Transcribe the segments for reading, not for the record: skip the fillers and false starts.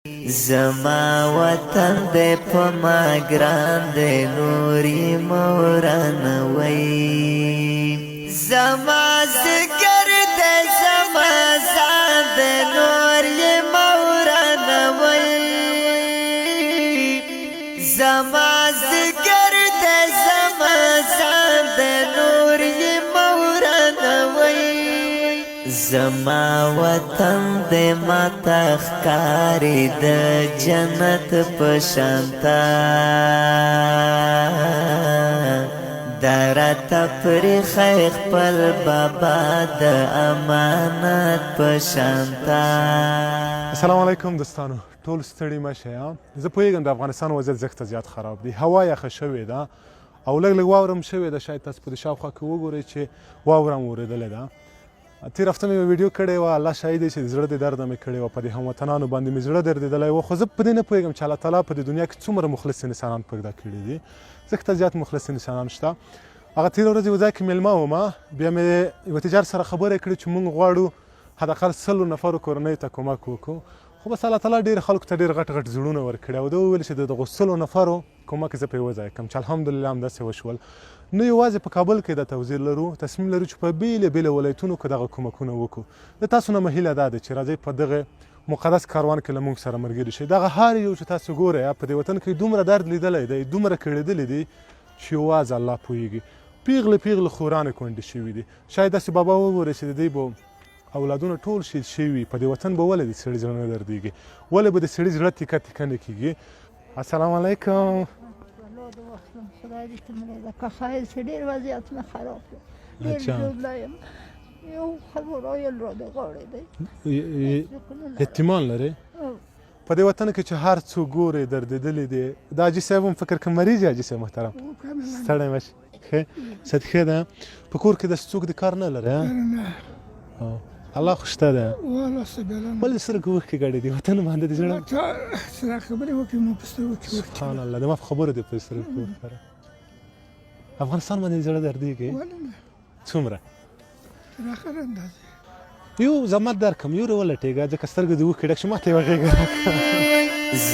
زما وطن دی په ما ګران دی نور یې مه ورانوئ. زما ځیګر دی زما ځان دی نور یې مه ورانوئ. زما ځیګر دی زما ځان دی نور یې مه ورانوئ. زما وطن دی ماته ښکاري د جنت په شانتا، دا راته پرېښی خپل بابا د امانت په شانتا. السلام علیکم دوستانو، ټول ستړي مه شئ. زه پوهېږم د افغانستان وضعیت زښته زیات خراب دی، هوا یخه شوې ده او لږ لږ واوره هم شوې ده. شاید تاسو په دې شاوخوا کې وګورئ چې واوره هم اورېدلې ده. تېر هفته مې یوه ویډیو کړې وه، الله شاهد دی چې د زړه د درده مې کړې وه، په دې هموطنانو باندې مې زړه دردېدلی و. خو زه په دې نه پوهېږم چې الله تعالی په دې دنیا کې څومره مخلص انسانان پیدا کړي دي. زښته زیات مخلص انسانان شته. هغه تېره ورځ یوه ځای کې مېلمه وم، بیا مې یوه تجار سره خبرې کړې چې مونږ غواړو حد اقل 100 نفرو کورنیو ته کومک وکړو. خو بس الله تعالی ډېر خلکو ته ډېر غټ غټ زړونه ورکړي او ده وویل چې د دغو 100 نفرو کومک زه په یوه ځای کوم، چې الحمدلله همداسې وشول. نه یوازې په کابل کې دا توزیع لرو، تصمیم لرو چې په بېلې بېلې ولایتونو کې دغه کومکونه وکړو. د تاسو نه مو هیله دا ده چې راځئ په دغه مقدس کاروان کې له موږ سره ملګري شئ. دغه هر یو چې تاسو ګورئ په دې وطن کې دومره درد لیدلی دی، دومره کړېدلي دي چې یوازې الله پوهېږي. پیغلې پیغلې خورانې کونډې شوي دي. شاید داسې بابا وګورئ چې د دوی به اولادونه ټول شهید شوي وي. په دې وطن به ولې د سړي زړه نه دردېږي؟ ولې به د سړي زړه تیکه تیکه نه کېږي؟ السلام علیکم. خدای دې ته مړه ده که خیر چې ډېر وضعیت مې خراب دی، ډېر ژوبله یم. یو خبرایل را د غاړې دی. یتیمان لرې؟ په دې وطن کې چې هر څوک ګورې دردېدلي دي. دا حاجي صاحب هم فکر کوم مریض حاجي صاحب محترم، ستړی مه شې. ښه صحت ښه ده؟ په کور کې داسې څوک د کار نه لري؟ نه، الله خو شته ده. ولې سترګو اوښکې ګډې دي؟ وطن باندې د زړه څه خبرې وکړې مو په سترګو کې اوښکې. سبحان الله، د ما په خبرو دې په سترګو کې اوښکې. افغانستان باندې زړه دردېږي؟ ولې نه؟ څومره؟ تر اخره اندازې. یو زحمت درکم، یو ولټېږه، ځکه سترګو دې اوښکې ډک شي، ما ته یوه غېږه راکړه.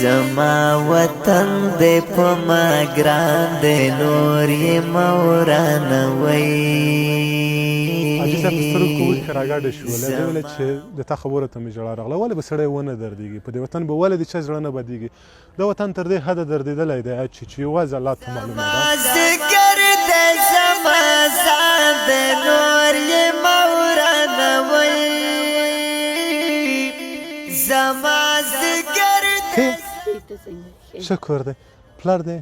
زما وطن دی په ما ګران دی نور یې مه ورانوئ. حاجي صاحب په سترګو کې اوښکې راګډې شولې، ده ویل چې د تا خبرو ته مې ژړا راغله. ولې به سړی ونه دردېږي؟ په دې وطن به ولې د چا زړه نه بدېږي؟ دا وطن تر دې حده دردېدلی دی چې یوازې الله ته معلومه ده. ځیګر دی زما ځان دی نور یې مه ورانوئ. زما ځیګر دی. شکر دی. پلار دی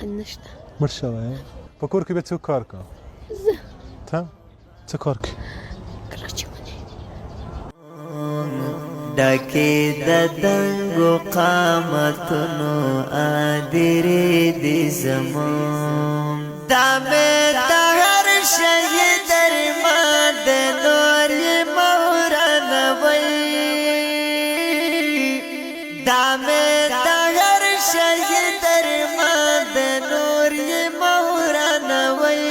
نشته، مړ شوی. په کور کې به څوک کار کوي؟ زه. ته څه کار کوې؟ کراچونه. ډکې د دنګو قامتونو ادرې دي زموږ، دا مې د هر شهید ارمان د نور یې مه ورانوئ. دا مې د هر شهید ارمان د نور یې مه ورانوئ.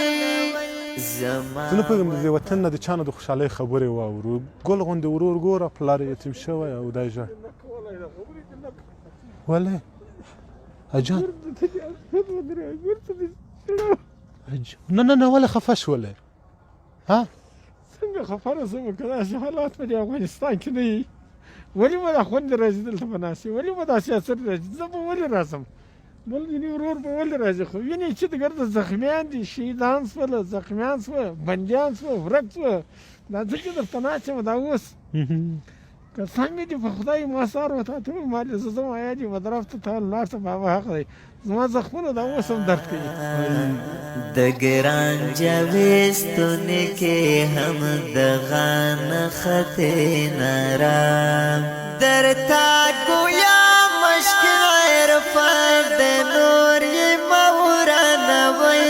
زه نه پوهېږم د دې وطن نه د چا نه د خوشحالۍ خبرې واورو. ګل غوندې ورور ګوره، پلار یې یتیم شوی او دی ژاړي. ولې اجان؟ نه نه نه، ولې خفه شولې؟ ها څنګه خفه نه شم که داسې حالات په دې افغانستان کې نه وي؟ ولې به دا خوندې راځي دلته به ناست وي؟ ولې به داسې اثر راځي؟ زه به ولې راځم؟ بل ویني ورور به ولې راځي؟ خو ویني چې د ګرده زخمیان دي، شهیدان سول، زخمیان سوه، بندیان سوه، ورک سوه. دا زه چې درته ناست یم دا اوس قسم مې دي په خدای، ما سهار وتا ته وویل مالې زه ځم آیا دې بدرف ته ته لاړ شه، بابا حق دی، زما زخمونه دا اوس هم درد کوي. د ګران جويستوني کې هم د غان ختې نرم درتا ګویا مشکل عرفان د نور یې مه ورانوئ.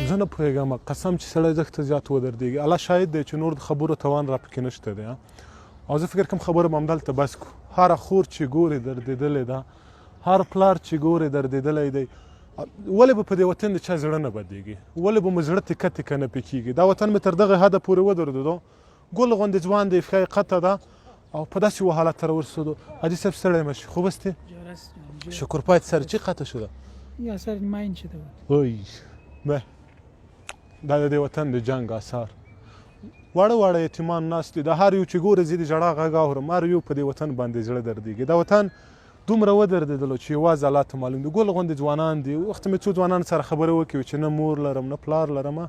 زه نه پوهېږم، قسم چې سړی زښته زیات ودردېږي. الله شاهد دی چې نور د خبرو توان را پکې نشته دی او زه فکر کوم خبره به همدلته بس کړو. هره خور چې ګورې دردېدلې ده، هر پلار چې ګورې دردېدلی دی. ولې به په دې وطن د چا زړه نه بدېږي؟ ولې به مو زړه تکه تکه نه پې کېږي؟ دا وطن مې تر دغه حده پورې ودردېدو. ګل غوندې ځوان دی، پښه یې قطع ده. او په داسې یوه حالت ته راورسېدو. حاجي صاحب ستړی مه شي، خوب هستې؟ شکر پایت سر چی قطع شده؟ یا سر ماین شده بود. وای به دا د دې وطن د جنګ آثار. واړه واړه یتیمان ناست دي، د هر یو چې ګورې زه د ژړا غږ اورم، هر یو په دې وطن باندې زړه دردېږي. دا وطن دومره ودردېدلو چې یوازې الله ته معلوم دي. ګل غوندې ځوانان دي. وخت مې څو ځوانان سره خبرې وکړې چې نه مور لرم نه پلار لرم.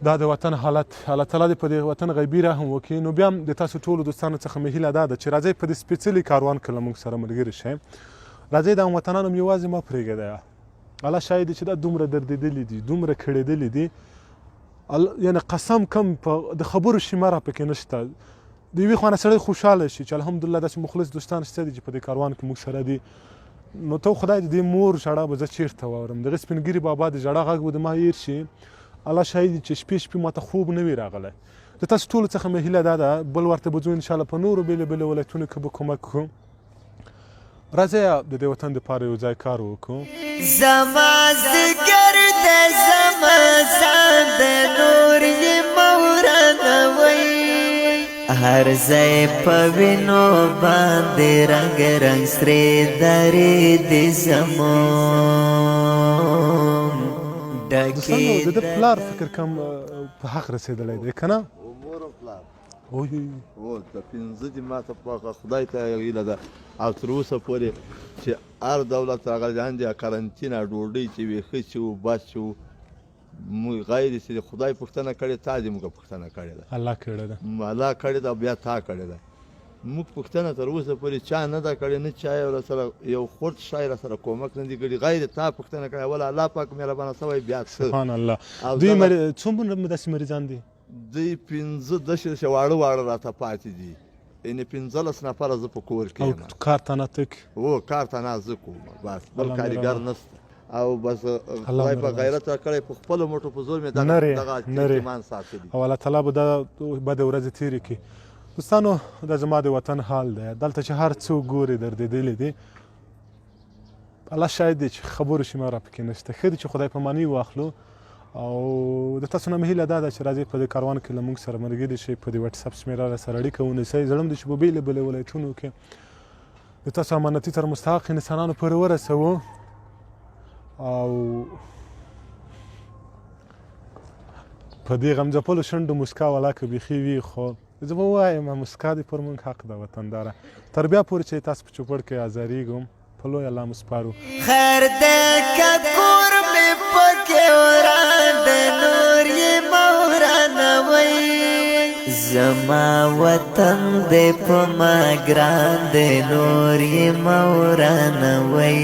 دا د وطن حالت، الله تعالی دې په دې وطن غیبي رحم وکړي. نو بیا هم د تاسو ټولو دوستانو څخه مې هیله دا ده چې راځئ په دې سپېڅلي کاروان کې له موږ سره ملګري شئ. راځئ د هموطنانو مې یوازې مه پرېږدئ. الله شاهد دی چې دا دومره دردېدلي دي، دومره کړېدلي دي، یعنې قسم کم په د خبرو شیمه را پکې نشته. د یوې خوا نه سړی خوشحاله شي چې الحمدلله داسې مخلص دوستان شته دي چې په دې کاروان کې موږ سره دي. نو ته خدای د دې مور ژړا به زه چېرته واورم؟ دغه سپین ږیري بابا د ژړا غږ به د ما هېر شي. الله شاهد دی چې شپې شپې ماته خوب نه وي راغلی. د تاسو ټولو څخه مې هیله دا ده، بل ورته به ځو انشاءالله په نورو بېلابېلو ولایتونو کې به کومک کړو. راځئ د دې وطن دپاره یو ځای کار وکړو. زما ځګر دی زما ځان دی نور یې مه ورانوئ. هر ځای په وینو باندې رنګ رنګ سرې درې دي زموږ ډکې. دوستانو د ده پلار فکر کوم په حق رسېدلی دی که نه؟ مور او پلار وای هو د پنځه دي ماته په خدای ته هیله ده. او تر اوسه پورې چې هر دولت راغلی دی، هندې کرنټینه ډوډۍ چې وي، ښه چې وو بس چې وو، موږ غیر چې د خدای پوښتنه کړې، تا دې موږ پوښتنه کړې ده. الله کړې ده، الله کړې ده، بیا تا کړې ده. موږ پوښتنه تر اوسه پورې چا نه ده کړې، نه چا یو راسره یو خورد شی راسره کومک نه دی کړی، غیر تا پوښتنه کړې. اول الله پاک مهربانه سوی، بیا ته. سبحان الله. او دوی څومره داسې مریضان دي؟ دوی پنځه داسې داسې واړه واړه راته پاتې دي، یعنې 15 نفره زه په کور کې او یم. کار ته نه ته کوې؟ هو، کار ته نه زه کوم، بس بل الله کاریګر مهربان. نشته. او بس الله خدای په مهربان. غیرت راکړی، په خپلو مټو په زور مې دغه نرې دغه نرې یتیمان ساتلي. او الله تعالی به دا بدې ورځې تېرې کړي. دوستانو دا زما د وطن حال دی، دلته چې هر څوک ګوري دردېدلي دي. الله شاهد دی چې خبرو شیمه را پکې نشته. ښه دی چې خدای په معنی واخلو. او د تاسو نه مې هیله دا ده چې راځئ په دې کاروان کې له موږ سره ملګري شئ، په دې واتساپ شمېره را سره اړیکه ونیسئ. زړه مې دی چې په بېلابېلو ولایتونو کې د تاسو امانتي تر مستحق انسانانو پورې ورسوو. او په دې غمځپلو شونډو مسکا ولاکه بیخي وي، خو زه به ووایم مسکا دې پر موږ حق ده وطنداره. تر بیا پورې چې تاسو په چوپړ کې ازارېږم، په لوی الله مو سپارو. خیر دی که کور مې پکې وران دی، نور یې مه ورانوئ. زما وطن دی په ما ګران دی، نور یې مه ورانوئ.